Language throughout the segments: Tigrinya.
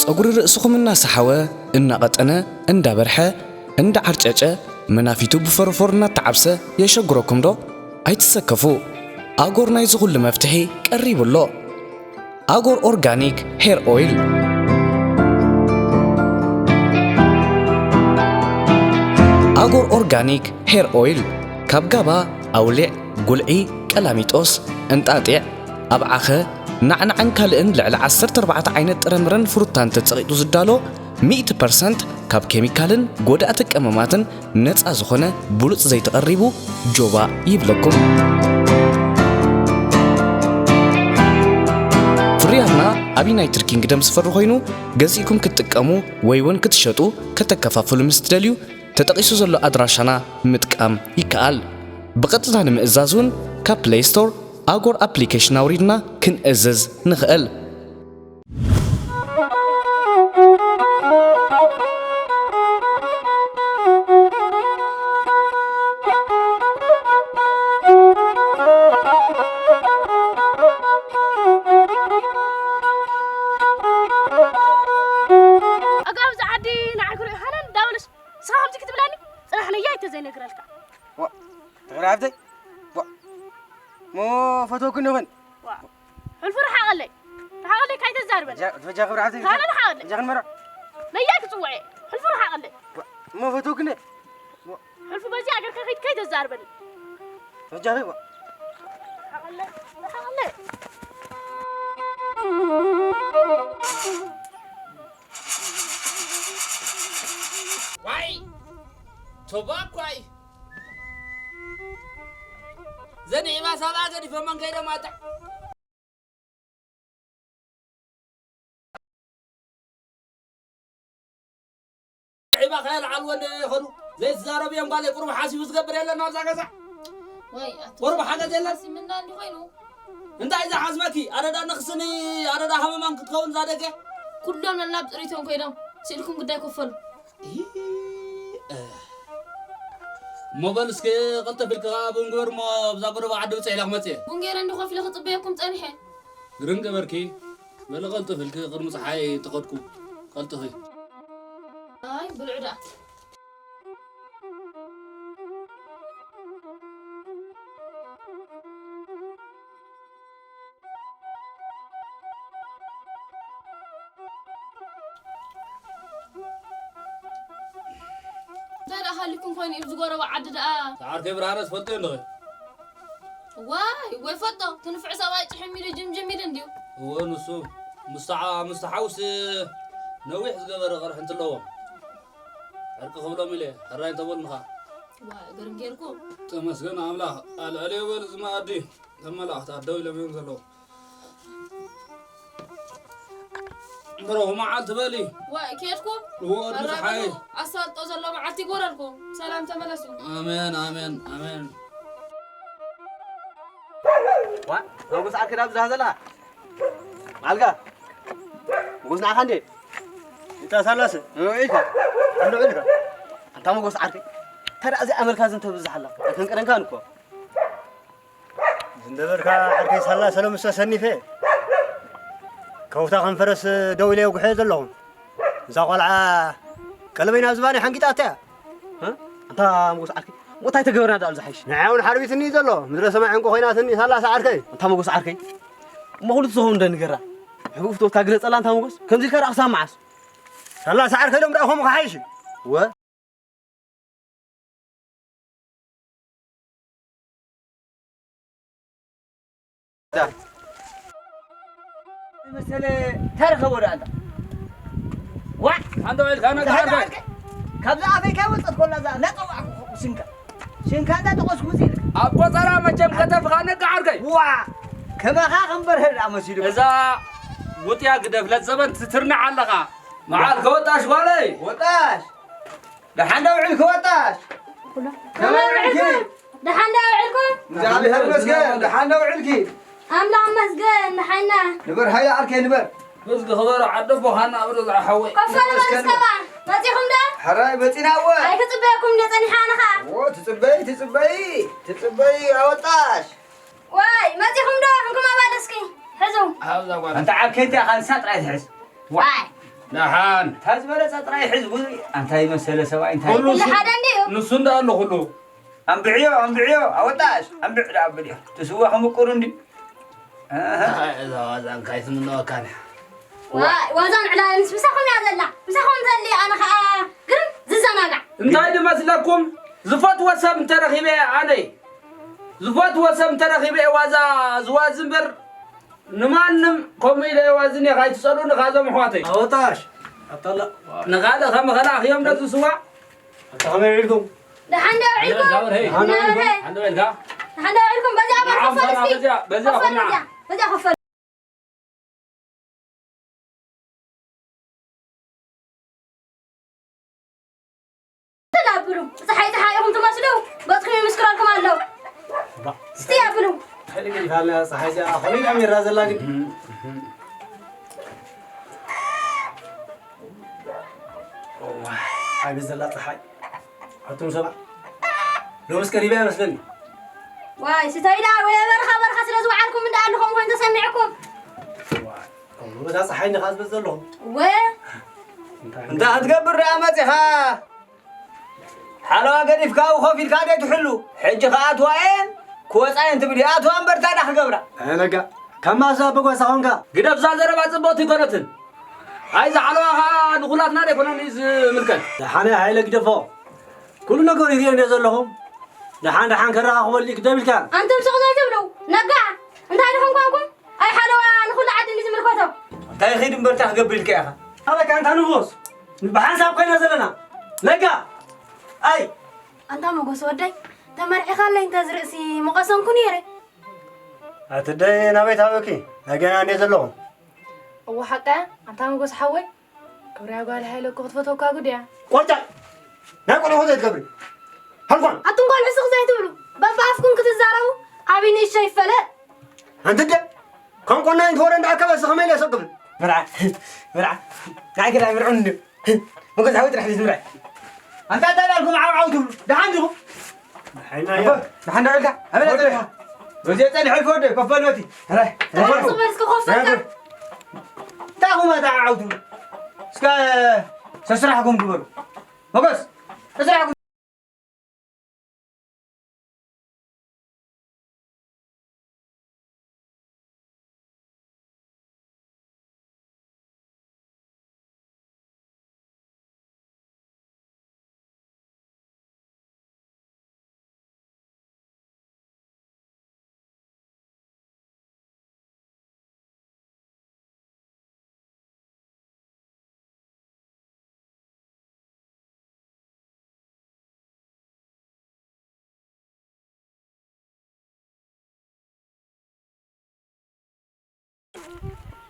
ጸጉሪ ርእስኹም እናሰሓወ፣ እናቐጠነ፣ እንዳበርሐ፣ እንዳዓርጨጨ፣ መናፊቱ ብፈሮፎር እናተዓብሰ የሸግረኩም ዶ? ኣይትሰከፉ። ኣጎር ናይዚ ኩሉ መፍትሒ ቀሪቡ ኣሎ። ኣጎር ኦርጋኒክ ሄር ኦይል። ኣጎር ኦርጋኒክ ሄር ኦይል ካብ ጋባ፣ ኣውሊዕ፣ ጉልዒ፣ ቀላሚጦስ፣ እንጣጢዕ፣ ኣብዓኸ፣ ናዕናዕን ካልእን ልዕሊ ዓሰርተ ኣርባዕተ ዓይነት ጥረምረን ፍሩታን ተጸቒጡ ዝዳሎ፣ ሚእቲ ፐርሰንት ካብ ኬሚካልን ጎዳእቲ ቀመማትን ነጻ ዝኾነ ብሉጽ ዘይቲ ቀሪቡ ጆባ ይብለኩም። ፍርያትና ኣብ ዩናይትድ ኪንግደም ዝፈሪ ኮይኑ፣ ገዚእኩም ክትጥቀሙ ወይ እውን ክትሸጡ፣ ከተከፋፍሉ ምስ ትደልዩ፣ ተጠቒሱ ዘሎ ኣድራሻና ምጥቃም ይከኣል። ብቐጥታ ንምእዛዝ እውን ካብ ፕለይ ስቶር ኣጎር ኣፕሊኬሽን ኣውሪድና ክንእዝዝ ንኽእል። ኣጋ ኣብዚ ዓዲ ንዓይ ክርእዩ ሃለል እንዳበለስ ንስኻ ከምዚ ክትብለኒ? ጽናሕ ነያ ኣይተዘይነግረልካ። ዋ፣ ትኽሪ ሓብተይ። ዋ፣ ሞ ፈተውክኒ ይኹን። ዋ፣ ሕልፉ ርሓቐለይ። ርሓቐለይ ካይተዛርበኒ። ትፈጃ፣ ትፈጃ ክብሪ ሓብተይ። ካለ ርሓቐለይ። ትፈጃ ክንመራ። ነያ ክጽውዐ። ሕልፉ ርሓቐለይ። ዋ፣ ሞ ፈተውክኒ። ዋ። ሕልፉ በዚ ኣገርካ ከይድ ካይተዛርበኒ። ትፈጃ ኸይድ። ዋ። ርሓቐለይ። ርሓቐለይ። ዋይ! ቶባኳይ! ዘን ዒባ ሳባ ገዲፎመን ከይዶም ኣታ። ዒባ ከየልዓልወን ይኸዱ። ዘይትዛረቡ እዮም ጓለይ፣ ቁሩብ ሓሲቡ ዝገብር የለን ኣብዛ ገዛ። ወይ ኣቶ ቁሩብ ሓገዝ የለን። ሲምና እንዲ ኮይኑ። እንታይ ዝሓስበኪ? ኣደዳ ንኽስኒ፣ ኣደዳ ሃመማን ክትከውን እዛ ደገ። ኩሎም ነናብ ጥሪቶም ኮይኖም፣ ስኢልኩም ግዳይ ኮፈሉ። እህ፣ እህ። እሞ በል እስኪ ቀልጠፍ ኢልካ ቡን ግበር እሞ ኣብዛ ጎደቦ ዓዲ ብፅሕ ኢለ ክመፅእ እየ። ቡን ገይረ እንዲ ኮፍ ኢለ ክፅበየኩም ፀኒሐ። ግርም ገበርኪ። በሊ ቀልጥፍ ኢልኪ ቅድሚ ፀሓይ ተኸድኩ። ቀልጥፊ። ኣይ ብልዑ ደኣ። እንታይ ደኣ ሃሊኩም ኮይኑ እዩ ዝጎረቦ ዓዲ ደኣ? ሰዓርከይ ብርሃነ ትፈልጥዮ እንዲኺ? ዋይ፣ ወይ ፈልጦ፣ እቲ ንፉዕ ሰብኣይ ጭሕም ኢሉ ጅምጅም ኢሉ እንድዩ። እወ፣ ንሱ ምስታ፣ ምስታ ሓውሲ ነዊሕ ዝገበረ ቅርሒ እንትለዎም፣ ዕርቂ ክብሎም ኢለ፣ ሕራይ እንተበሉኻ። ዋይ፣ ግርም ጌርኩም። ተመስገን ኣምላኽ፣ ኣልዕልዮ በል እዚ መኣዲ። እቶም መላእኽቲ ኣደው ኢሎም እዮም ዘለዉ። እምበረኹ መዓልቲ በሊ። ዋይ፣ ኬድኩም? እዎ፣ ወዲ ኣረ፣ ፀሓይ። በሉ፣ ኣሳልጦ ዘሎ መዓልቲ ይጎረልኩም። ሰላም ተመለሱ። ኣሜን፣ ኣሜን፣ ኣሜን። ዋ፣ ሞጎስ ዓርከይ ዳብ ዝሃዘላ። ማልጋ። ሞጎስ ንዓኻ እንዴ? እንታ ሳላሰ? እ፣ ኢልካ። እንዶ ኢልካ። ኣንታ ሞጎስ ዓርከይ። እንታይ ደኣ እዚ ኣመልካ ዝንተ ብዝሓላ? ኣይከንቅረንካን እኮ። ዝነበርካ ዓርከይ ሳላ ሰለሙስ ኣሰኒፈ፣ ከውታ ከም ፈረስ ደው ኢለ የጉሕዮ ዘለኹ። እዛ ቆልዓ ቀለበይ ናብ ዝባነይ ሓንጊጣታ እያ። እ? ኣንታ ሞጎስ ዓርከይ፣ እሞ እንታይ ተገበርና ደኣ ዝሓይሽ? ንዓይ እውን ሓርቢትኒ እዩ ዘሎ። ምድረ ሰማይ ዕንቁ ኮይናትኒ ሳላስ ዓርከይ። ኣንታ ሞጎስ ዓርከይ፣ እሞ ኩሉ ትኸውን እንደ ንገራ። ሕቡእ ፍትወትካ ግለጸላ ኣንታ ሞጎስ። ከምዚ ኢልካ ደኣ ክሳብ መዓስ? ሳላስ ዓርከይ ሎም ደኣ ከምኡ ክሓይሽ። ወ- መሰለ ተረኸቦ ዶ ኣላ? ዋ! ሓንዶ ኢልካ ነጋ ዓርከይ። ካብዛ ኣፈይ ከይወጸት ኮላ እዛ እናጸዋዕኩ ሽንካ። ሽንካ እንዳጠቐስኩ እዚ ኢልካ። ኣብ ቆጸራ መቸም ከተፍኻ ነጋ ዓርከይ። ዋ! ከማኻ ከም በርሀ ደኣ መሲሉ። እዛ ጉጥያ ግደፍ ለዘበን ትትርንዕ ኣለኻ። መዓል ከወጣሽ ጓለይ። ወጣሽ። ደሓን ዶ ውዒልኪ ወጣሽ? ከመይ ውዒልኪ? ደሓን ዶ ውዒልኩም? እግዚኣብሔር ይመስገን። ደሓን ዶ ውዒልኪ? ኣምላኽ ይመስገን፣ ደሓና። ንበር ሃያ ዓርከይ ንበር። ብዝጊ ክበር ዓደ ቦኻና ኣብ ርዝዓ ሓወይ። ኮፍ በል ይመስገን። እስከባ። መጺኹም ዶ? ሕራይ መጺና እወ። ኣይክጽበየኩም እንደ ጸኒሓ ኣነ ኸኣ። እዎ፣ ትጽበዪ፣ ትጽበዪ፣ ትጽበዪ ኣወጣሽ። ዋይ፣ መጺኹም ዶ? እንኩም ኣባል እስኪ ሕዙ። ኣብዛ ጓል። ኣንታ ዓርከይ እንታይ ኢኻ ንሳ ጥራይ ትሕዝ? ዋይ። ደሓን። እንታይ ዝበለጸ ጥራይ ሕዝ? ብዙ ኣንታይ መሰለ ሰብኣይ እንታይ? ኩሉ ኩሉ እሱ፣ ሓደ እንድዩ። ንሱ እንዳ ኣሎ ኩሉ። ኣንብዕዮ፣ ኣንብዕዮ፣ ኣወጣሽ፣ ኣንብዕ ደኣ ኣብል እዮ። ትስዋ ከምቁር እንዲ። ኣሃ። ኣይ፣ እዛ ዋዛ እንታይ ትምነወካን? ዋይ፣ ዋዛን ዕላልንስ ምሳኹም እያ ዘላ። ምሳኹም ዘሊ ኣነ ኸኣ ግርም ዝዘናጋዕ። እንታይ ድመስለኩም? ዝፈትዎ ሰብ እንተረኺበ ኣነ። ዝፈትዎ ሰብ እንተረኺበ ዋዛ ዝዋዝ እምበር ንማንም ከምኡ ኢለ የዋዝን እየ። ካይትጸሉኒ ካዞም ኣሕዋተይ። ኣወጣሽ፣ ኣታላ። ንኻልእ ከም ኸልኣኽዮም ነዚ ስዋ። ኣታ ከመይ ውዒልኩም? ደሓን ዶ ውዒልኩም? ደሓን ዶ ውዒልኩም? ናበይ? ደሓን ዶ ውዒልካ? ደሓን ዶ ውዒልኩም? በዚኣ በል ንዓም ክፈል ሰላም እስኪ። በዚኣ፣ በዚኣ ክፈል፣ ኩና። በዚኣ ክፈል። ትላብሉ። ፀሓይ ፀሓይ ኢኹም ትመስሉ። ገፅኩም ይምስክረልኩም ኣለዉ። ባ። እስቲ ኣብሉ። ከልግል ይፋልና ፀሓይ እዚኣ ከመይ ኢላ ሜራ ዘላ ግን? እዋ፣ ዓቢ ዘላ ፀሓይ። ኣቱም ሰባት፣ ሎምስ ቀሪባ ይመስለኒ። ዋይ፣ ስተይ ደኣ፣ ወይ በርኻ በርኻ ስለ ዝወዓልኩም እንዳ ኣሉ ከምኡ ኮይኑ ተሰሚዕኩም። ዋይ፣ ከምኡ በዛ ፀሓይ እንዲኻ ዝበዝ ዘለኹም። ወ- እንታይ እንዳ ክትገብር ደኣ መፂኻ? ሓለዋ ገዲፍካ ኣብኡ ኮፍ ኢልካ ደይ ትሕሉ። ሕጂ ከኣ ኣትዋ እየን ክወፃ እየን ትብል። ኣትዋ እምበር እንታይ ደኣ ክገብራ? ኣይ ነጋ፣ ካብ ማሳ ብጎሳ ኾንካ። ግደፍ፣ እዛ ዘረባ ፅብቕቲ ኣይኮነትን። ኣይ፣ እዛ ሓለዋ ኸኣ ንኹላትና ደይኮነን እዩ ዝምልከት። ደሓነ ሃይለ ግደፎ። ኩሉ ነገር ይርእዮ እንድየ ዘለኹም። ደሓን ደሓን ከረኻኽበሉ እዩ ግደፍ ኢልካ። ኣንቱም ስቕ ዘይትብሉ። ነጋ፣ እንታይ ድኹም ኳንኩም? ኣይ ሓለዋ ንኹሉ ዓዲ እንድዩ ዝምልከቶ። እንታይ ኺድ እምበር እንታይ ክገብር ኢልካ ኢኻ? ኣበካ ኣንታ ንጉስ፣ ብሓንሳብ ኮይና ዘለና። ነጋ፣ ኣይ። ኣንታ መጎስ ወደይ፣ ተመርዒኻለይ እንተ ዝርእሲ ምቐሰንኩ ነይረ። ኣቲ ደይ ናበይ ታበኪ? ናይ ገና እንድየ ዘለኹ። እወ ሓቃ፣ ኣንታ መጎስ ሓወይ፣ ክብርያ ጓል ሃይለ እኮ ክትፈትወካ ጉድ እያ። ቆጫ! ናይ ቆልዑ ዘይትገብሪ። ሃልኳን! ኣቱም ጓል ዕስቕ ዘይትብሉ፣ በብኣፍኩም ክትዛረቡ፣ ዓቢ ንእሽቶ ይፈለጥ። ኣንቲ ደ፣ ከም ቆናይ እንተወረ እንዳኣከበ እስኸ መን እየ ሰብ ክብል? ምርዓ፣ ምርዓ፣ ናይ ገዳይ ምርዑ እንድዩ። መገዛዊ ጥራሕ ዝምርዐ። ኣንታ እንታይ ዳልኩም ዓው ዓው ትብሉ? ደሓን ዲኹም? ደሓን ዶ ኢልካ? ኣበይ ጸኒሕካ? በዚ ጸኒሐ ይፈወደ፣ ኮፍ በል በቲ። ኣረ፣ ኮፍ በል። ጽበል እስከ ኮፍ በል። እንታይ ኢኹም ኣታ ዓው ትብሉ? እስከ ሰስራሕኩም ግበሩ። ሞገስ፣ ሰስራሕኩም።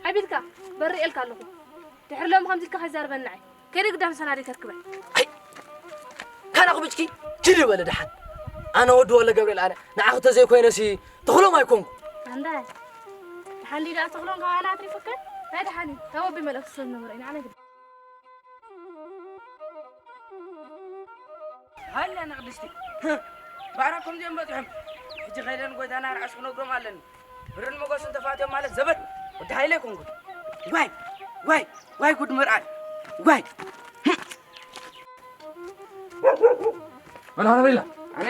ዓቢልካ በሪ ኤልካ ኣለኹ። ድሕሪ ሎም ከምዚ ኢልካ ከይዛርበኒ ንዓይ። ከይደ ግዳም ሰናደይ ከርክበ። ኣይ፣ ካና ክብጭኪ ችል በለ ደሓን። ኣነ ወዲ ወለ ገብርኤል ኣነ ንዓኺ ተዘይኮይነሲ ተኽሎም ኣይኮንኩ። ኣንዳ፣ ደሓን ዲዳ ተኽሎም ካባና ኣትሪፉከ? ናይ ደሓን እዩ። ተወቢ መልእኽቲ ስለ ዝነበረ ኢና ኣነ ግዳ። ሃልያ ንቅድስቲ። ባዕራ ከምዚኦም በፂሖም። ሕጂ ከይደን ጎይታና ርዓሽ ክነግሮም ኣለኒ። ብርን መጎስን ተፋትዮም ማለት ዘበት። ወዲ ሃይለ ይኮንኩ። ዋይ፣ ዋይ፣ ዋይ ጉድ መርዓይ። ዋይ። መን ሆነ ብላ? ኣነ።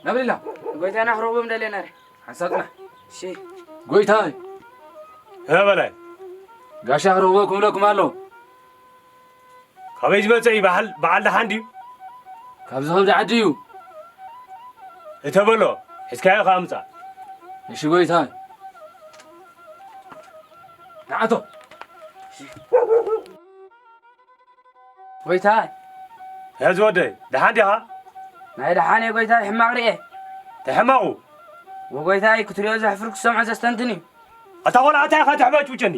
ናብላ። ጎይታና ክረኽቦም ደለና ረ። ሓንሳብ ጽናሕ። እሺ። ጎይታይ። እ፣ በላይ። ጋሻ ክረኽቦ ክብለኩም ኣሎ። ካበይ ዝመጸ እዩ? በዓል፣ በዓል ደሓን ድዩ? ካብዚ ከብዲ ዓዲ እዩ። እተ በሎ፣ ሒዝካዮ ከኣ ምጻእ። እሺ ጎይታይ። ንዓቶ። ጎይታይ። ሕዚ ወደይ፣ ደሓን ዲኻ? ናይ ደሓን እየ ጎይታይ፣ ሕማቕ ርኤ። ተሕማቑ? ወጎይታይ፣ ክትሪኦ ዘሕፍር ክሰምዖ ዘስተንትን እዩ። ኣታ ቆልዓ፣ እንታይ ኢኻ ተሕባጭውጨኒ?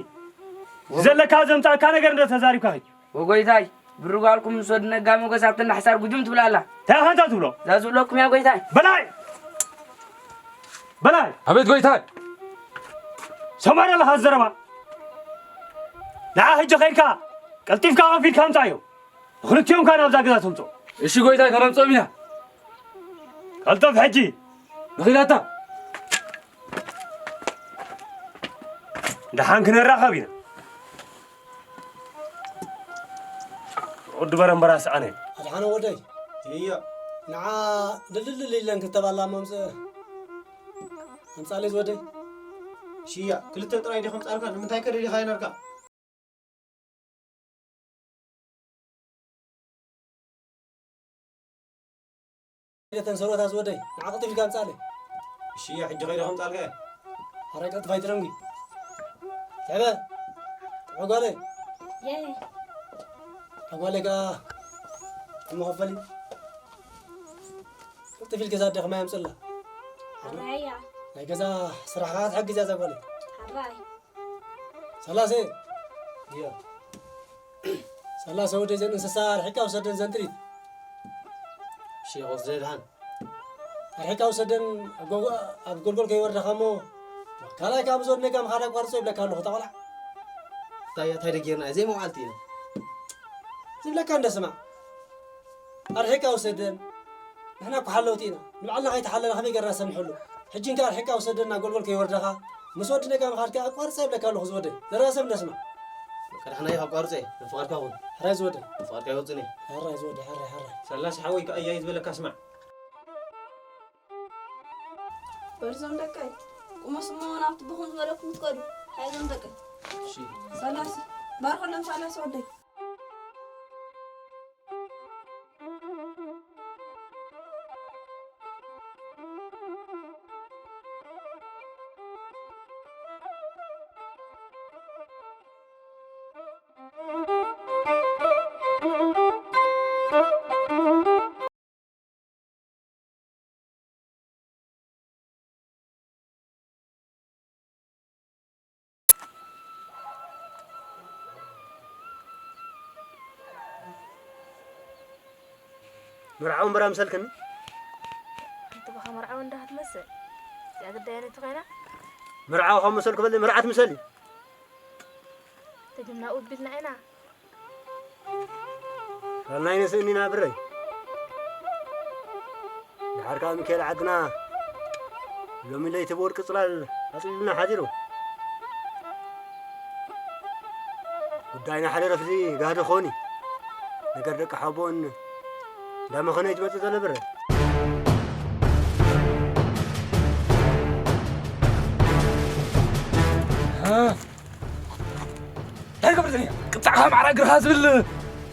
ወ- ዘለካ ዘምጻእካ ነገር እንዶ ተዛሪብካ ኺድ። ወጎይታይ፣ ብርጓልኩም ምስ ወዲ ነጋ መጎስ ኣብቲ እንዳ ሓሳር ጉጅም ትብላ ኣላ። እንታይ ኢኻ እንታይ ትብሎ? እዛ ዝብለኩም እያ ጎይታይ። በላይ! በላይ! ኣቤት ጎይታይ! ሰማዕ ኣለኻ ዘረባ? ንዓ ሕጂ ኸይድካ ቀልጢፍካ ከፊልካ ኣምጻዮ። ንኽልቲኦም ከኣ ናብዛ ገዛ ተምጽኦ። እሺ ጎይታይ፣ ከነምጽኦም ኢና። ቀልጥፍ ሕጂ። ንኺዳታ። ደሓን ክንራኸብ ኢና። ወዲ በረምበራ ሰኣነ። ኣድሓነ ወደይ። እዮ። ንዓ ድልድል ኢለን ክተባላ መምጽእ። ኣምጻለይ ዝወደይ። ሽያ፣ ክልተ ጥራይ ዲኹም ጻልካ፣ ንምንታይ ከደሊኻ ይነርካ? እተን ሰሮታት ዝወደይ፣ ንዓ ቀልጢፍ ኢልካ ኣምጻለይ። እሺ፣ ሕጂ ከይደ ከምጻልካ እየ። ኣረ፣ ቀልጥፍ ኣይትደንጉ። ትዕበ፣ ትዕበ ጓለይ። የይ። ኣጓለይ ከኣ፣ እሞ ክፈሊ። ቀልጥፍ ኢልካ እዛ ኣደ ከማይ ኣምጽላ። ሕራይ እያ። ናይ ገዛ ስራሕ ከኣ ትሕግዝ እያ እዛ ጓለይ። ሕራይ። ሰላሴ። እያ። ሰላሴ ወደይ፣ ዘን እንስሳ ኣርሒቃ ውሰደን ዘን ጥሪት። እሺ፣ ወስደ ደሓን። ኣርሒቃ ውሰደን ኣብ ጎ-፣ ኣብ ጎልጎል ከይወርዳኻ እሞ፣ ካልኣይ ካብ ዝወድነካ ምኻድ ኣቋርጾ ይብለካ ኣለኹ፣ እታ ቆልዓ። እንታይ፣ እንታይ ደጌርና፣ ዘይመውዓልቲ ኢና። ዝብለካ እንደ ስማዕ። ኣርሒቃ ውሰደን። ንሕና እኮ ሓለውቲ ኢና። ንባዕልና ከይተሓለለ ከመይ ጌርና ሰብ ንሕሉ? ሕጂ እንካ ኣርሒቃ ውሰደና፣ ጎልጎል ከይወርዳኻ። ምስ ወዲ ነጋ ምኻድካ ኣቋርጸ ይብለካ ኣለኹ ዝወደይ። ዘረባ ሰብ እንደስማ። በቃ፣ ደሕና እየ፣ ኣቋርጸ እየ። ንፍቓድካ ኩን። ሕራይ ዝወደይ። ንፍቓድካ ይወጽን እየ። ሕራይ ዝወደይ፣ ሕራይ፣ ሕራይ። ሰላሲ ሓወይ ከኣ እያይ ዝበለካ ስማዕ። በርዞም ደቀይ፣ ቁመስ እሞ ናብቲ ብኹም ዝበለኩም ትከዱ። ሓይዞም ደቀይ። እሺ። ሰላሲ፣ ባርኸሎም ሰላሲ ወደይ። መርዓዊ እምበር ኣምሰልክኒ። ኣንተ ባኻ መርዓዊ እንዳ ክትመስል። እዚኣ ግዳይ ነቲ ኮይና? መርዓዊ ካብ መሰልኩ በሊ መርዓት ምሰሊ። ተጅምና ውቢልና ኢና። ካልናይ ነስእኒና ብረይ። ድሓር ከኣ ሚካኤል ዓድና ሎሚ ለይቲ ብወርቂ ጽላል ኣጽሊሉና ሓዲሩ። ጉዳይና ሓደ ረፍዚ ጋህዲ ኾኒ። ነገር ደቂ ሓቦን እንዳመኸነ እዩ ዝመጽእ ዘሎ ብረ። እንታይ ገብር ዘኛ? ቅጻዕኻ ማዕረ እግርኻ ዝብል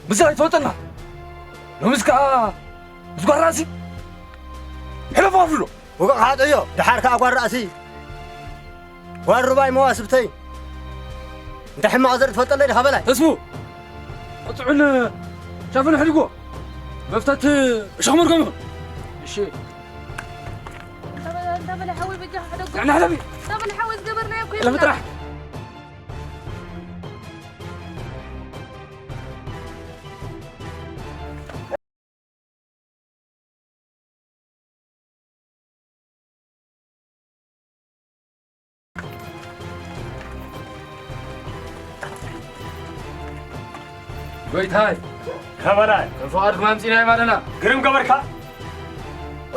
ምስላ ይትፈልጠና። ሎምስ ከኣ ምስ ጓል ራእሲ ሕለፎ ኣብሎ። ወገቕ ሓጠዮ፣ ደሓር ከኣ ጓል ራእሲ። ጓል ሩባይ መዋስብተይ። እንተ ሕማቕ ዘርኢ ትፈልጠለይ ዲኻ በላይ? ተስፉ፣ ቅጽዑን ሻፍን ሕድጎ። መፍተት እሾኽ መርገም ይኹን። እሺ። እንተ በለ፣ እንተ በለ ሓወይ በጃኻ ሕደጎ። ንሕና ሕለፊ። እንተ በለ ሓወይ ዝገበርናዮ እኮ የብልና። ጥራሕ። ጎይታይ። ከበላይ። ከም ፍቓድኩም ኣምጺእናዮም ኣለና። ግርም ገበርካ።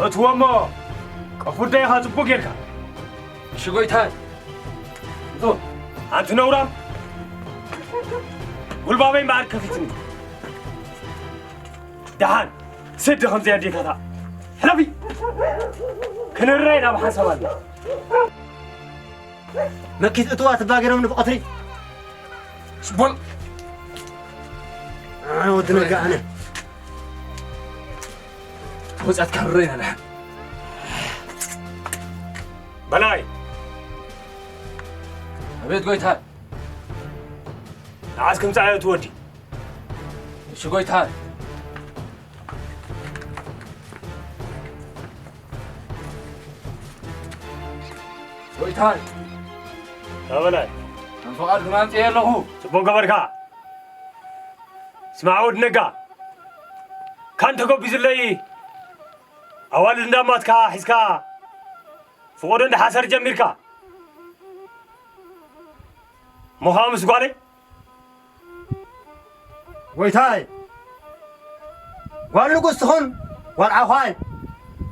እትዎ እሞ ቀፉዳይኻ ጽቡቕ ጌርካ። እሺ ጎይታይ። እንቶ። ኣንቲ ነውራም። ጉልባበይ እምበኣር ከፊትኒ። ደሓን ስዲ ከምዚ ኣዴታታ። ሕለፊ። ክንረይ ናብ ሓሳብ ኣለ። መኪት እትዋ ትባገሮም ንፍቐትሪ። ስቦል። አ፣ ወዲ ነጋ ኣነ። ወጻት ካረይ ነና። በላይ። ኣቤት ጎይታ። ንዓስ ክምጻእ እትወዲ። እሺ ጎይታ። ጎይታይ። ኣበላይ። ከም ፍቓድኩም ኣምጽኤ ኣለኹ። ጽቡቕ ገበርካ። ስማዕ ወዲ ነጋ። ካን ተጎቢዙለይ ኣዋልድ እንዳማትካ ሒዝካ ፍቖዶ እንዳሓሰር ጀሚርካ። ምዃኑ ምስ ጓለይ ጎይታይ፣ ጓል ንጉስ ትኹን ጓል ዓዃይ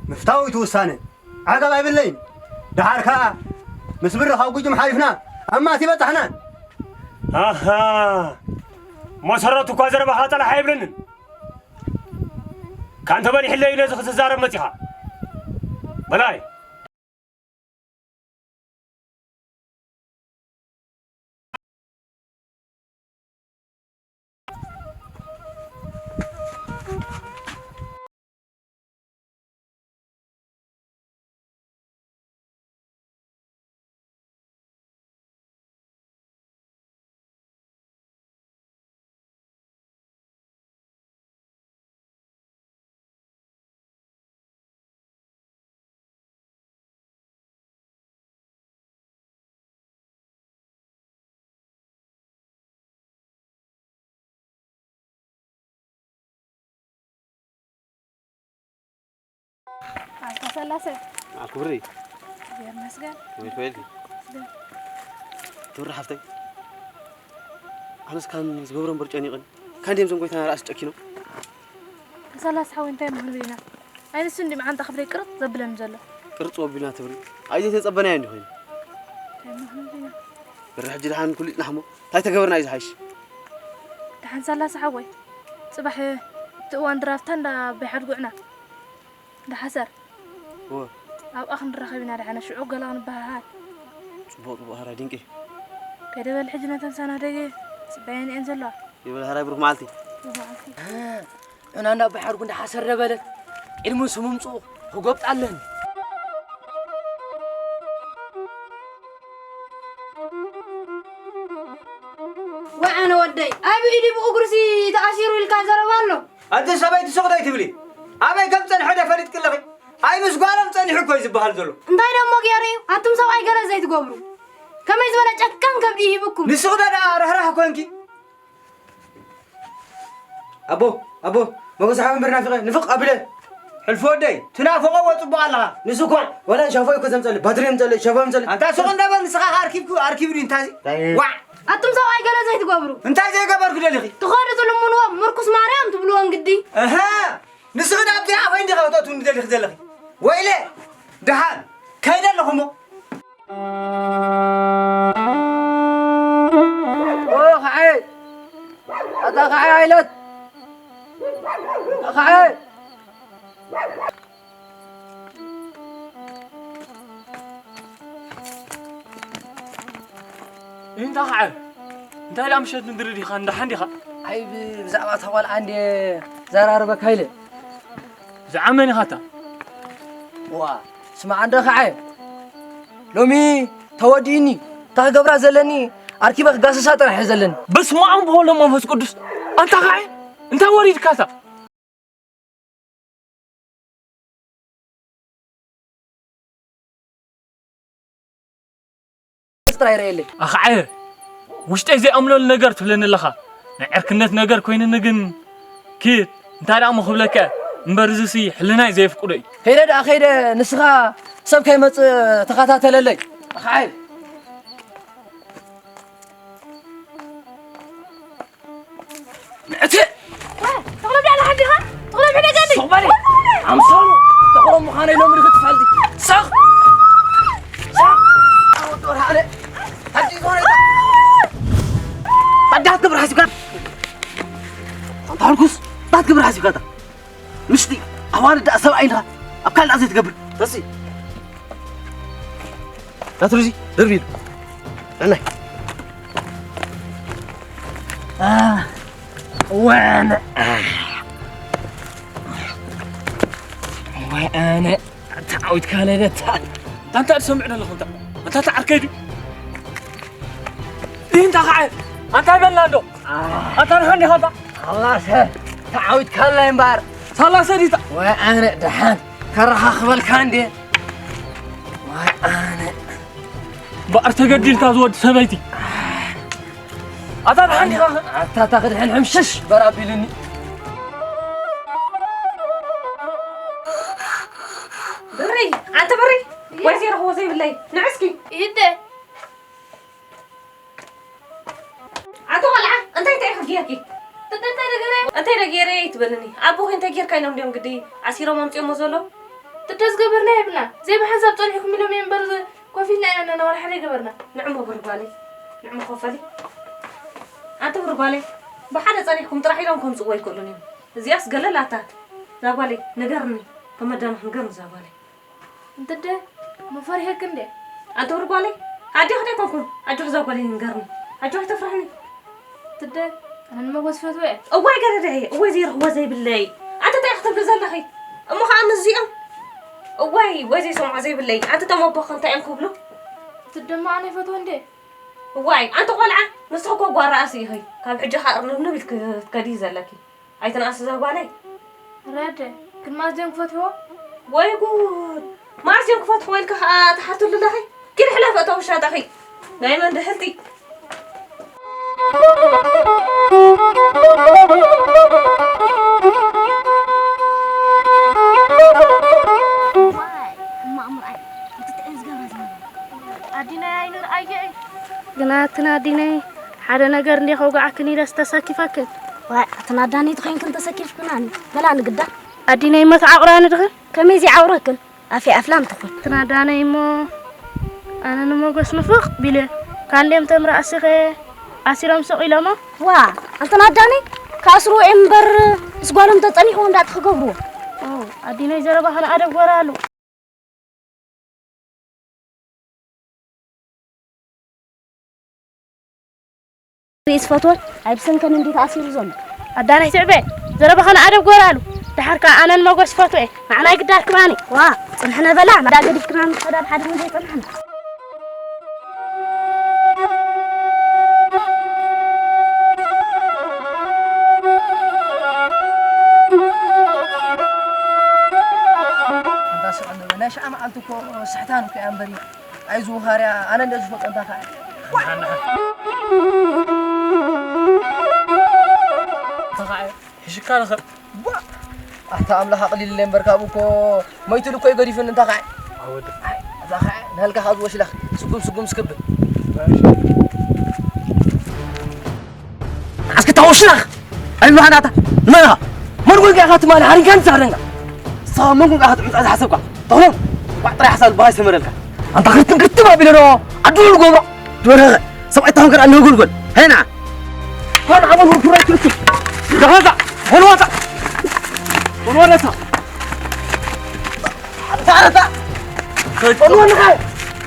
ምፍታው እዩ እቲ ውሳነ። ዓገብ ኣይብለይን። ደሓር ከኣ ምስ ብሪ ካብ ጉጅም ሓሊፍና ኣብ ማት ይበጻሕና። ኣሃ፣ መሰረቱ እኳ ዘረባኻ ጸላሕ ኣይብለንን። ካንተ በሊሕለይ ነዚ ክትዛረብ መጺኻ። በላይ። ኣንታ ሰላሰ። ኣኩብሪ። እግዚኣብሔር ይመስገን። ወይ ኮይልቲ። ትብሪ ሓፍተይ። ኣነስ ካን ዝገብሮ እምበር ጨኒቕን። ካን ድዮም ዞም ጎይታና ርኣስ ጨኪኖም? ሰላሳ ሓወይ እንታይ ምኽንያት ኢና? ኣይ ንሱ እንዲ መዓንጣ ክብደይ ቅርጽ ዘብለኒ ዘሎ። ቅርጽ ወቢልና ትብሪ። ኣይ ዘይተጸበናዮ እንዲ ኮይኑ። እንታይ ምኽንያት ኢና? ብሪ ሕጂ ደሓን ኩሉ ኢልና ሕሞ። እንታይ ተገበርና እዩ ዝሓይሽ? ደሓን ሰላሳ ሓወይ። ጽባሕ እቲ እዋን ድራፍታ እንዳ ኣቦይ ሓድጉዕና። እንዳ ሓሰር። እወ። ኣብኣ ክንራኸብ ኢና ደሓን ሽዑ ገላ ክንበሃሃል። ጽቡቕ ጽቡቕ ሃራይ ድንቂ። ከይደ በል ሕጂ ነተን ሳናደገ ጽበየን እየን ዘለዋ። ይበል ሃራይ ብሩኽ መዓልቲ። ብሩኽ መዓልቲ። ዑና እንዳ ኣቦይ ሓድጉ እንዳ ሓሰር ደበለት። ቅድሚ ስሙ ምጽኡ ክጎብጣለን። ወዓነ ወደይ፣ ኣብ ኢዱ ብእግሩሲ ተኣሲሩ ኢልካ ዘረባ ኣሎ። ኣንቲ ሰበይቲ ሱቕ ዶ ኣይትብሊ? ኣበይ ከም ጸንሐ ዶ ፈሊጥኪ ኣለኺ? ኣይ ምስ ጓሎም ጸኒሑ እኮ እዩ ዝበሃል ዘሎ። እንታይ ደሞ ገይሩ እዩ? ኣቱም ሰብኣይ ገለ ዘይትገብሩ። ከመይ ዝበለ ጨካን ከብዲ ይህብኩም? ንስኺ ዶ ደኣ ርህራህ ኮንኪ? ኣቦ፣ ኣቦ፣ መጎስ ሓወይ እምበር ናፊቐ፣ ንፍቕ ኣቢለ። ሕልፎ ወደይ፣ ትናፍቖዎ ጽቡቕ ኣለኻ። ንሱ እኳ፣ ወላ ሻፎ እኮ ዘምጸልእ፣ ባትሪ የምጸልእ፣ ሻፎ የምጸልእ። ኣንታ ሱቕ እንዳበል ንስኻ ኸኣ ኣርኪብኩ፣ ኣርኪቡ ድዩ እንታይ? እንታይ? ዋዕ! ኣቱም ሰብኣይ ገለ ዘይትገብሩ። እንታይ ዘይገበርኩ ደሊኺ? ትኸዱ ትልምንዎ፣ ምርኩስ ማርያም ትብልዎ እንግዲ። እህ! ንስኺ ዶ ኣብቲ ኣፈይ እንዲኺ ከተእትውኒ ደሊኺ ዘለኺ? ወይለ! ደሓን፣ ከይደ ኣለኹ እሞ። ኦ፣ ኸዓየ! ኣታ ኸዓየ ኣይለት! ኸዓየ! እንታ ኸዓየ! እንታይ ደኣ ምሸት ምድሪ ዲኻ? እንዳሓን ዲኻ? ኣይ፣ ብ-፣ ብዛዕባ እታ ቖልዓ እንድየ ዘራርበካ ኢለ። ብዛዕባ መን ኢኻ እታ? ዋ፣ ስማዕ እንዶ ኸዓየ! ሎሚ ተወዲእኒ፣ እታ ክገብራ ዘለኒ ኣርኪበ ክጋሰሳ ጥራሕ እየ ዘለኒ። በስመ ኣብ ወወልድ ወመንፈስ ቅዱስ። ኣንታ ኸዓ እንታይ ወሪድካታ? ጥራይ ረየለይ። ኣኸዓ ውሽጠይ ዘይኣምነሉ ነገር ትብለኒ ኣለኻ። ናይ ዕርክነት ነገር ኮይንኒ ግን ኪድ እንታይ ደኣ እሞ ክብለካ እምበር እዚሲ ሕልናይ ዘየፍቅዶ እዩ። ከይደ ደኣ ከይደ ንስኻ ሰብ ከይመጽእ ተኸታተለለይ። ኣኸዓ ንዕቲ ተኽሎም ዳላ ሓዲኻ? ተኽሎም ሕደገኒ። ሱቕ በሊ። ኣምሳሉ ተኽሎም ምዃነይ ሎሚ ንኽትፈልጢ። ሳቕ! ሳቕ! ኣወዲ ወርሃ ኣነ። ሓዲ ዝኾነ ኣዳት ክብር ሓሲብካ። ኣንታ ሕርኩስ፣ ኣዳት ክብር ሓሲብካ ኣታ። ምሽቲ ኣዋርድ ደኣ ሰብኣይ ኢልካ ኣብ ካልእ ዘይትገብር። ተሲ። ናትሩዚ ደርቢ ኢሉ። ኣናይ። አ፣ ወነ። አ። ወነ። ተዓዊትካ ለደታ። ኣንታ እንታይ ትሰምዕ ዘለኹ እንታ? ኣንታ ተዓርከይ ድዩ? ይህ እንታ ኸዓ? ኣንታ ይበልና እንዶ? ኣታ ንሓን ዲኻ እባ? ኸላሰ ተዓዊትካለይ እምበር። ሳላሰ ዲታ? ወይ ኣነ ደሓን ከረኻኽበልካ እንዴ? ወይ ኣነ። እምበኣር ተገዲልካ ዝወዲ ሰበይቲ። ኣታ ደሓን ዲኻ? ኣታ እታ ክድሕን ሕምሽሽ በር ኣቢሉኒ። ብሪ፣ ኣንተ ብሪ፣ ወይ ዘይረኽቦ ዘይብለይ። ንዕስኪ። ይደ። ኣቶ ቆልዓ፣ እንታይ እንታይ ኢኺ ጌርኪ? ጥጥጥጥ። እንታይ ደገይረ ኣይትበልኒ። ኣቦኺ እንታይ ጌርካ ኢሎም ድዮም ግዲ ዓሲሮም ኣምጺኦሞ ዘለዉ? ትደ ዝገበርና የብልና። ዘይብሓንሳብ ጸኒሕኩም ኢሎም እዮም እምበር፣ ኮፍ ኢልና ኢና እናነበረ ሓደ ይገበርና። ንዕሞ ብርጓለይ፣ ንዕሞ ኮፈሊ። ኣንቲ ብርጓለይ፣ ብሓደ ጸኒሕኩም ጥራሕ ኢሎም ከምጽእዎ ኣይክእሉን እዮም። እዚኣስ ገለል ኣታ። ዛጓለይ፣ ንገርኒ። ከመዳንኽ ንገርኒ ዛጓለይ። እንትደ፣ መፈሪሄክ እንዴ? ኣንቲ ብርጓለይ፣ ኣዴኺ ዶ ኣይኮንኩን? ኣጆኺ ዛጓለይ ንገርኒ። ኣጆኺ ኣይተፍርሕኒ። ትደ፣ ኣነ ንመጎስ ፈትወ እየ። እዋይ ገረደይ፣ እዋይ ዘይረኽቦ ዘይብለይ። ኣንቲ እንታይ ክትብሊ ዘለኺ? እሞ ኸዓ ምስዚኦም? እዋይ፣ እዋይ ዘይሰምዖ ዘይብለይ። ኣንቲ እቶም ኣቦኺ እንታይ እዮም ክብሉ? ትደማ ኣነ ይፈትዎ እንዴ? እዋይ፣ ኣንቲ ቆልዓ፣ ንስኺ እኮ ጓል ርኣሲ ኢኺ። ካብ ሕጂ ኸዓ እርንብንብ ኢልኪ ክትከዲ እዩ ዘለኪ። ኣይትንኣሲ እዛ ጓለይ። ረደ፣ ግን ማዝዮም ክፈትዎ? ወይ ጉድ! ማዝዮም ክፈትዎ ኢልኪ ኸዓ ትሓትሉ ኣለኺ? ኪዲ ሕለፊ እታ ውሻጠኺ። ናይ መን ድሕልቲ? ዋይ፣ እማእ ምርኣይ፣ እቲ ጥዑይ ዝገብራ ዝነበረ። ኣዲናይ ኣይንርኣዮ እዩ። ግና እትን ኣዲናይ ሓደ ነገር እንዴ ከውግዓክን ኢለስ ተሰኪፈክን። ዋይ፣ ኣትን ኣዳነይ ተኾይንክን ተሰኪፍክናኒ። በላ ንግዳ። ኣዲናይ እሞ ትዓቑራኒ ድኽን? ከመይ ዘይዓቑረክን? ኣፌ ኣፍላም ትኹን። ኣትን ኣዳነይ እሞ ኣነ ንሞጎስ ንፍቕ ቢለ። ካንዴም ተምራ ኣስኸ ኣሲሮም ሱቕ ኢሎሞ? ዋ፣ ኣንተን ኣዳነይ ከኣስርዎ እዮም እምበር፣ ምስ ጓሎም ተጸኒሕዎ እንዳእቲ ክገብርዎ። ኦ፣ ኣዲናይ ዘረባኽን ኣደብ ጎራሉ። ርእስ ፈትወን ኣብ ሰንከን እንዲ ተኣሲሩ ዘሎ። ኣዳናይ ትዕበ፣ ዘረባኸን ኣደብ ጎራሉ። ደሓር ከኣ ኣነን መጎስ ፈትወ፣ ንዓና ይግዳር ክባኒ። ዋ፣ ጽንሕነ በላ፣ ማዳ ገዲፍክና ንኸዳ ብሓደ መዘይ ጽንሕነ። ኣንታ ስቕ እንበል፣ ናይ ሽዓ መዓልቲ እኮ ስሕታን እኮ እያ እምበር እዩ። ኣይዞ ኻርያ፣ ኣነ እንደ ዝፈጦ እንታ ኸዓ። እንታ ኸዓ፣ ሕሽካ ንኽእል። ቧ! ኣታ ኣምላኽ ኣቕሊልለይ እምበር፣ ካብኡ እኮ መይትሉ እኮ ይገዲፍኒ፣ እንታ ኸዓ። ኣወዲ። ኣይ፣ እዛ ኸዓ፣ ንሃልካ ካብ ዝወሽላኽ፣ ስጉም፣ ስጉም ስክብል። እሺ። እስኪ ታወሽናኽ! ኣይብልኻን ኣታ! ንመን ኢኻ? መን ኮንካ ኢኻ ትማሊ ሓሪንካኒ ትሳሕረንካ? ንስኻ መን ኮንካ ኢኻ ትዕምጻ ዝሓሰብካ? ተኽሎም! እንቋዕ ጥራይ ሓሳብ ልብኻ ይሰመረልካ። ኣንታ ክርትም ክርትም ኣቢለ ዶ ዓዱ ልገብሮ? ዝበረኸ ሰብኣይ ታሁን ከኣ ንጎልጎል። ሄና! ኮን ዓመል ውርኩራ ይትርትም። ደኸዛ! ሆልዋታ! ሆልዋታ! ኣታ ኣታ! ሆልዋታ!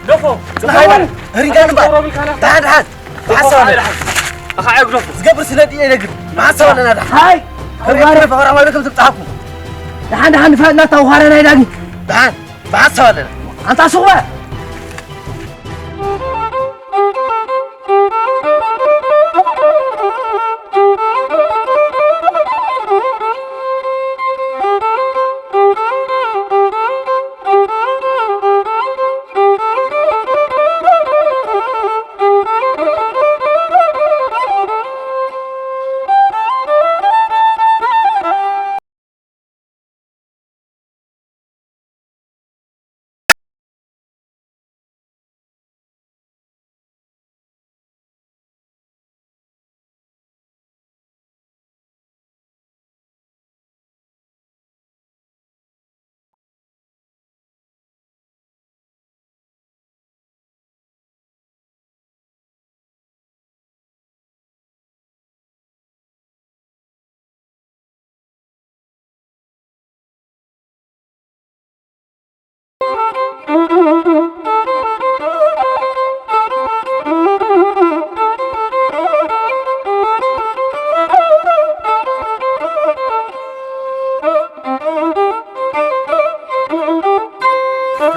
ደፎ! ጽናሕ ኣይበል! ህሪንካ ግንባር! ደሓን ደሓን! ብሓሳብ ኣለና። ኣኻ ዕግዶፍ። ዝገብር ስለ ድየ ይነግር። ብሓሳብ ኣለና ደሓን። ሃይ! ከም ተጋሪ ፈኸራ ማለት ከም ትብጻሕኩ። ደሓን ደሓን ንፋጥ እናታውኻረ ናይ ዳጊ። ደሓን ብሓሳብ ኣለና። ኣንታ ሱቕ በል።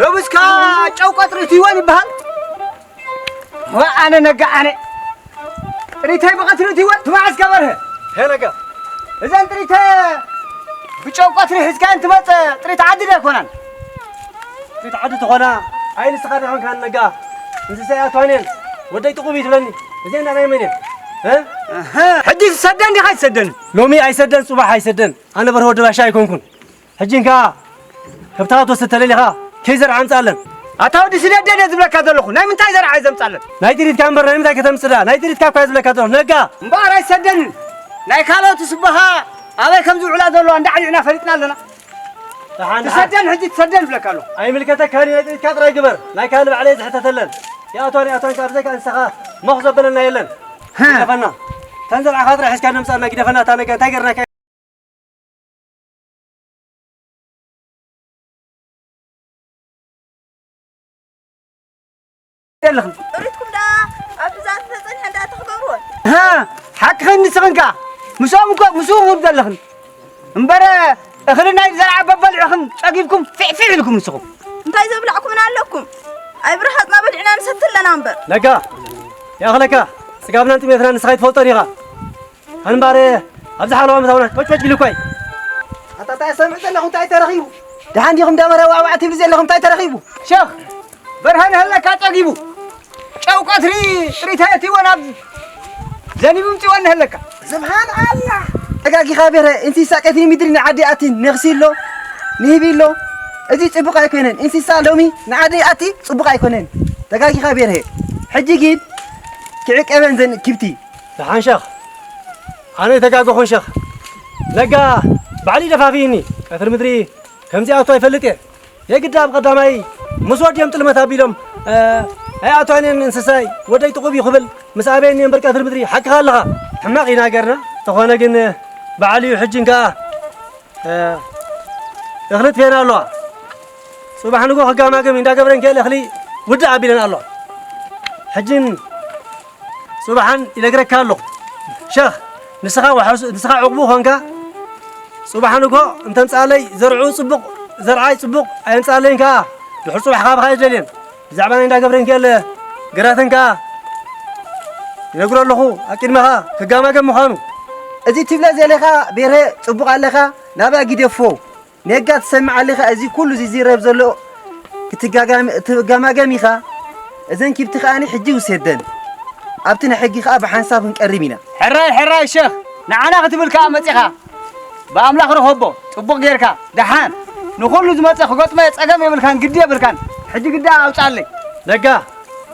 ሎምስካ ጨው ቀጥሪ ትይወን ይበሃል። ወኣነ ነጋ ኣነ። ጥሪተይ ብቐትሪ እትይወን ትመዓስ ከበርሀ። ሄ ነጋ። እዘን ጥሪተ ብጨው ቀትሪ ሒዝካየን ትመጽእ ጥሪት ዓዲ ዶ ኣይኮናን? ጥሪት ዓዲ ተኾና፣ ኣይ ንስኻ ዶ ኾንካ ነጋ? እንስሳ እያ ትኾነን። ወደይ ጥቑብ እዩ ትብለኒ። እዚአን ናይ መን እየን? እ? ኣሃ፣ ሕጂ ትሰደን ዲኻ ኣይትሰደን? ሎሚ ኣይሰደን፣ ጽባሕ ኣይሰደን። ኣነ በርሀ ወዲ ባሻ ኣይኮንኩን። ሕጂ እንካ ከብትኻ ትወስድ ተለሊኻ ከይዘርዓ ኣምጽኣለን። ኣታ ወዲ ስደደን እየ ዝብለካ ዘለኹ። ናይ ምንታይ ዘርዓ እየ ዘምጻለን? ናይ ጥሪትካ እምበር ናይ ምንታይ ከተምጽእ ደኣ? ናይ ጥሪትካ እኳ እየ ዝብለካ ዘለኹ። ነጋ! እምበኣር ኣይሰደንን። ናይ ካልኦት ስባኻ ኣበይ ከም ዝውዕላ ዘለዋ እንዳዕሊዕና ፈሊጥና ኣለና። ደሓን፣ ደሓን። ትሰደን ሕጂ ትሰደን ይብለካ ኣለኹ። ኣይምልከተካን እዩ፣ ናይ ጥሪትካ ጥራይ ግበር። ናይ ካልእ ባዕለይ ዝሕተተለን። ይኣትዋን ይኣትዋን ካብ ብዘይካ እንስሳኻ ሞኽ ዘበለና የለን። ሃ። ግደፈና። ተን ዘርዓኻ ጥራይ ሒዝካ ነምጻና፣ ግደፈና። እታ ነገር እንታይ ገርናካ? ኣለኽን። ጥሪትኩም ደኣ ኣብ ብዛት ተጸኒሐ ደኣ ተኽገብርዎ። ሃ፣ ሓቅኽን ንስኽን ከኣ። ምስኦም እኮ፣ ምስኡ ውድ ዘለኽን። እምበር፣ እኽሊ ናይ ዘርዓ በበልዕኽን ጸጊብኩም ፊዕፊዕ ኢልኩም ንስኹም። እንታይ ዘብላዕኩምና ኣለኩም? ኣይብርሃጽና በሊዕና ንሰቲ ኣለና እምበር። ነጋ፣ ይኣኽለካ። ጽጋብናን ጥሜትናን ንስኻ ኣይትፈልጦን ኢኻ። ኣንባረ፣ ኣብዚ ሓለዋ ምሳውና ጮጭ ጮጭ ኢሉ እኮ እዩ። ኣታ እንታይ ሰምዕ ዘለኹ እንታይ ተረኺቡ? ደሓን ዲኹም ደመረ ዋዕዋዕ ትብሊ ዘለኹም እንታይ ተረኺቡ? ሸኽ፣ በርሀ ንህለካ ጸጊቡ። ጨው ቀትሪ ጥሪት ኣየትይዎ ናብ ዘኒቡ ምጽዎ ንህለካ። ስብሓን ኣላህ። ተጋጊኻ ቤረ፣ እንስሳ ቀትሪ ምድሪ ንዓዲ ኣቲ ነኽሲ ኣሎ፣ ንህቢ ኣሎ። እዚ ጽቡቕ ኣይኮነን። እንስሳ ሎሚ ንዓዲ ኣቲ ጽቡቕ ኣይኮነን። ተጋጊኻ ቤረ። ሕጂ ግን ክዕቀበን ዘን ክብቲ። ደሓን ሸኽ፣ ኣነ ተጋገኹን ሸኽ። ነጋ ባዕሉ ደፋፊኒ። ቀትሪ ምድሪ ከምዚኣቱ ኣይፈልጥ እየ። የግዳ ኣብ ቀዳማይ ምስ ወዲኦም ጥልመት ኣቢሎም፣ እ፣ ኣይኣትዋንን እንስሳይ፣ ወደይ ጥቑብ እዩ ክብል ምስ ኣበየኒ እምበር ቀትሪ ምድሪ ሓቅኻ ኣለኻ። ሕማቕ ይናገርና። ተኾነ ግን በዓል እዩ ሕጂ እንከኣ፣ እ፣ እኽሊ ትፌና ኣለዋ። ጽባሕ ንጎ ክጋማገም እንዳገብረ እንከል እኽሊ ውድእ ኣቢለን ኣለዋ። ሕጅን ጽባሕን ይነግረካ ኣለኹ። ሸኽ፣ ንስኻ ወሓሱ-፣ ንስኻ ዕቑቡ ኾንካ፣ ጽባሕ ንጎ እንተምጻለይ ዘርዑ ጽቡቕ፣ ዘርዓይ ጽቡቕ ኣየምጻለይን ከኣ፣ ድሕሪ ጽባሕ ካባኻ ኣይደልየን። ብዛዕባ ናይ እንዳ ገብረ ሚካኤል ግራትን ከኣ ይነግሮ ኣለኹ፣ ኣብ ቅድመኻ ክጋማገም ምዃኑ። እዚ ትብለ ዘለኻ ቤርሀ ጽቡቕ ኣለኻ፣ ናብኣ ግደፎ። ነጋ ትሰምዕ ኣለኻ፣ እዚ ኩሉ ዝዝረብ ዘሎ ክትጋጋም-፣ ትጋማገም ኢኻ። እዘን ኪብቲ ከኣኒ ሕጂ ውሰደን። ኣብቲ ናይ ሕጊ ከኣ ብሓንሳብ ክንቀርብ ኢና። ሕራይ፣ ሕራይ ሸኽ፣ ንዓና ክትብል ከኣ መጺኻ። ብኣምላኽ ርኸቦ፣ ጽቡቕ ጌርካ። ደሓን፣ ንኹሉ ዝመጸ ክገጥሞ ጸገም የብልካን፣ ግዲ የብልካን። ሕጂ ግዳ ኣውጻለይ። ነጋ፣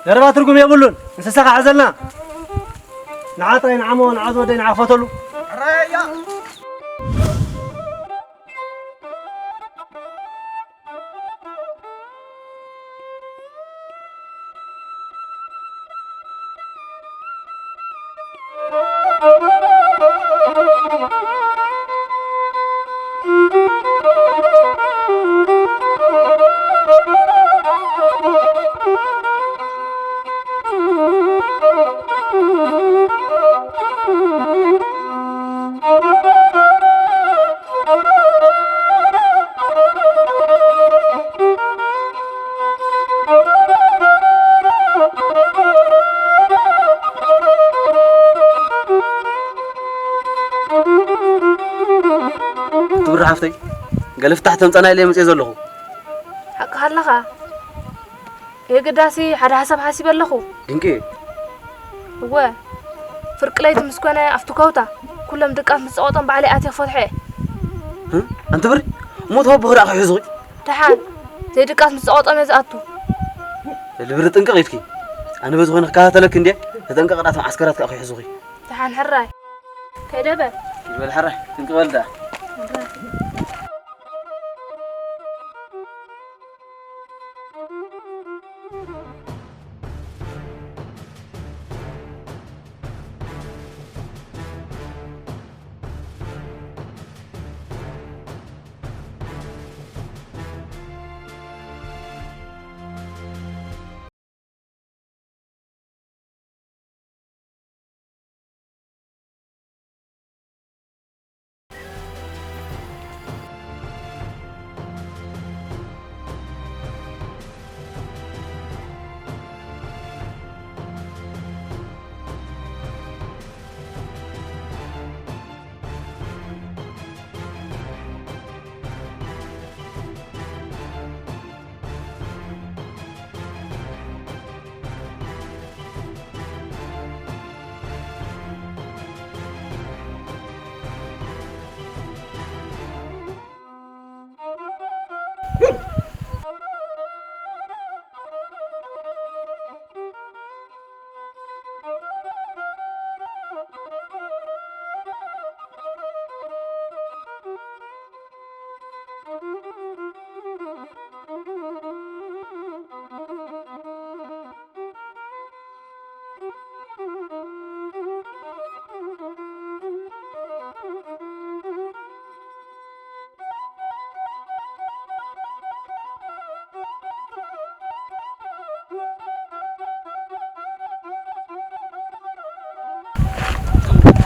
ዘረባ ትርጉም የብሉን። እንስሳኻ ሓዘልና። ንዓ ጥራይ ንዓሞ፣ ንዓ ዝወደይ ንዓ ክፈተሉ። ሕራይ እያ። ክብሪ ሓፍተይ፣ ገለ ፍታሕ ተምጸና ኢለ መጽየ ዘለኹ። ሓቅኻ ኣለኻ። የግዳሲ ሓደ ሓሳብ ሓሲበ ኣለኹ። ድንቂ እዩ። እወ፣ ፍርቂ ለይቲ ምስ ኮነ ኣብቲ ከውታ ኩሎም ድቃስ ምስ ጸቖጦም ባዕለይ ኣትየ ክፈትሖ እየ። እ? ኣንቲ ብሪ፣ እሞ ተወቦ ክዳኣ ክሕዙኺ? ደሓን፣ ዘይድቃስ ምስ ጸቖጦም እየ ዝኣቱ። ልብሪ ጥንቅቕ ኢልኪ። ኣነ በዚ ኮይነ ክከታተለኪ እንድየ። ተጠንቀቕ፣ ዳቶም ዓስከራት ከኣ ክሕዙኺ። ደሓን ሕራይ። ከይደ በል። ኪድ በል ሕራይ፣ ጥንቅቕ በል ደኣ።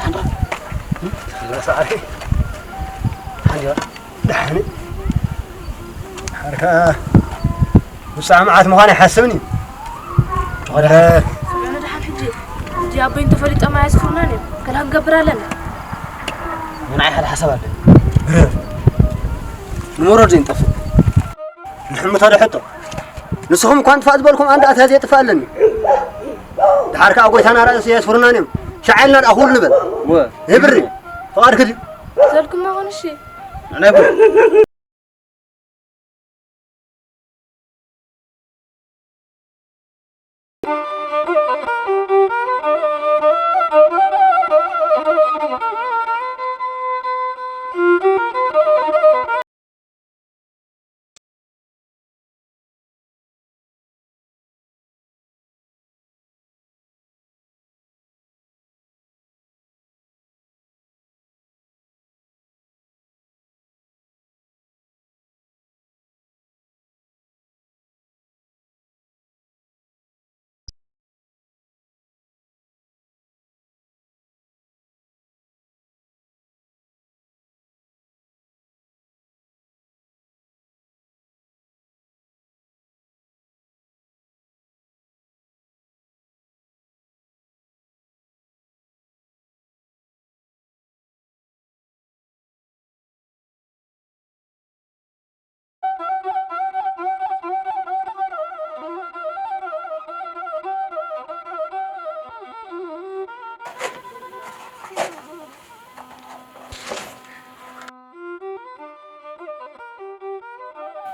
ሓንዳ። ዝመሳሪ። ሓንዳ። ደሓን። ሓርካ። ውሳዕ መዓት ምዃን ኣይሓስብን እዩ። ኧረ። ስምዑ ደሓን ሕጂ። ሕጂ ኣቦይ እንተፈሊጦም ኣየስፍሩናን እዮም። ከላ ክንገብር ኣለና። ንዓይ ሓደ ሓሳብ ኣሎ። ብረር። ንመውረድ ዘይንጠፍእ። ንሕምቶ ዶ ሕቶ? ንስኹም እኳ ንጥፋእ ዝበልኩም ኣንዳ ኣትያ ዘየጥፍእ ኣለኒ። ደሓር ከኣ ጎይታና ራእሲ የስፍሩናን እዮም። ሻዕ ኢልና ደኣ ክውል ንበል። ወ። ይብሪ። ፍቓድኪ ድዩ? ዘልኩም መኾን እሺ። ንዕና ይኹን።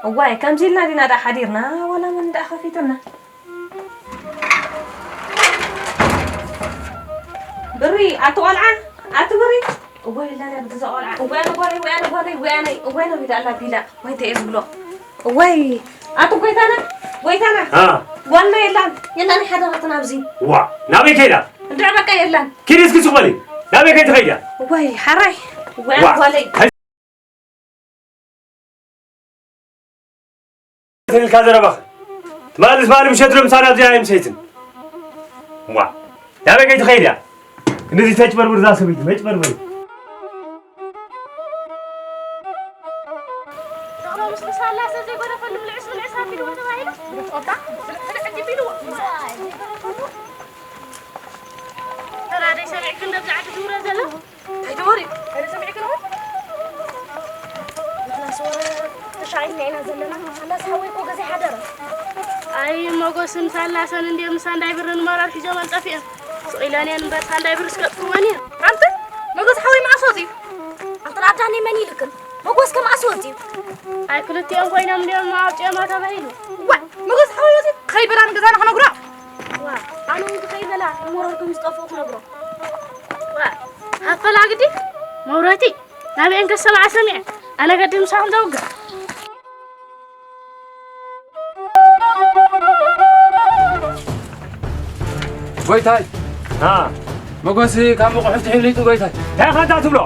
እዋይ፣ ከምዚ ኢልና ዲና ደኣ ሓዲርና? ዋላ መን ደኣ ከፊቱና? ብሪ፣ ኣቲ ቆልዓ፣ ኣቲ ብሪ። እዋይ፣ የላን እያ ብትዛ ቆልዓ። እዋይ፣ ኣነ ጓለይ፣ እዋይ፣ ኣነ ጓለይ፣ እዋይ፣ ኣነ፣ እዋይ፣ ነዊዳ ኣላ ቢላ። ወይ፣ እንታይ እየ ዝብሎ? እዋይ፣ ኣቲ ጎይታና፣ ጎይታና። አ። ጓልና የላን፣ የላን፣ ሓደረትና ኣብዚ። ዋ፣ ናበይ ከይዳ? እንድዕ በቃ የላን። ኪዲ እስኪ ስቕ በሊ። ናበይ ከይትኸይዲ እያ? እዋይ፣ ሓራይ። እዋይ፣ ዋ። ኣነ ጓለይ። ኢልካ ዘረባኸ ትማሊ ዝባሊ ምሸት ዶ ምሳና ኣብዚኣ ኣይምሰይትን? ዋ፣ ናበይ ከይትኸይድ እያ? እንደዚ ተጭበርብር እዛ ሰበይቲ፣ መጭበርበሪ። ተራደይ ሰሚዕክን ደብዛ ዓዲ ትውረ ዘሎ? እንታይ ተወሪ? ኣይሰሚዕክን ወይ? ንሕናስ ወረ ተሻቒልና ኢና ዘለና። ኣላስ ሓወይ እኮ ገዛ ሓደረ። ኣይ፣ ሞጎስን ሳላሰን እንድዮም ምሳ እንዳይ ብርን መራር ሒዞም ኣንጠፊኦም። ስቕ ኢለን እየን እምበር፣ ሳንዳይ ብር እስከጥፍወን እየን። ኣንቲ፣ መጎስ ሓወይ መኣስ ወፂ? ኣንቲ ናዳኒ መን ኢልክን? መጎስ ከ መኣስ ወፂ? ኣይ፣ ክልቲኦም ኮይኖም እንድዮም ኣውፂኦማ ተባሂሉ። ዋይ፣ መጎስ ሓወይ ወፂ? ከይበላን ገዛና ክነግሮ። ዋ፣ ኣነ እውን ከይበላ መረር ከም ዝጠፍኡ ክነግሮ። ዋ፣ ሃፈላ ግዲ መውረቲ ናበኤን ከሰማዓ ሰሚዐ ኣነ ገድም ሳኹም ዘውግዕ። ጎይታይ፣ አ። መጎስ ካብ መቑሑ ትሒሊጡ ጎይታይ። እንታይ ኢኻ እንታ ትብሎ?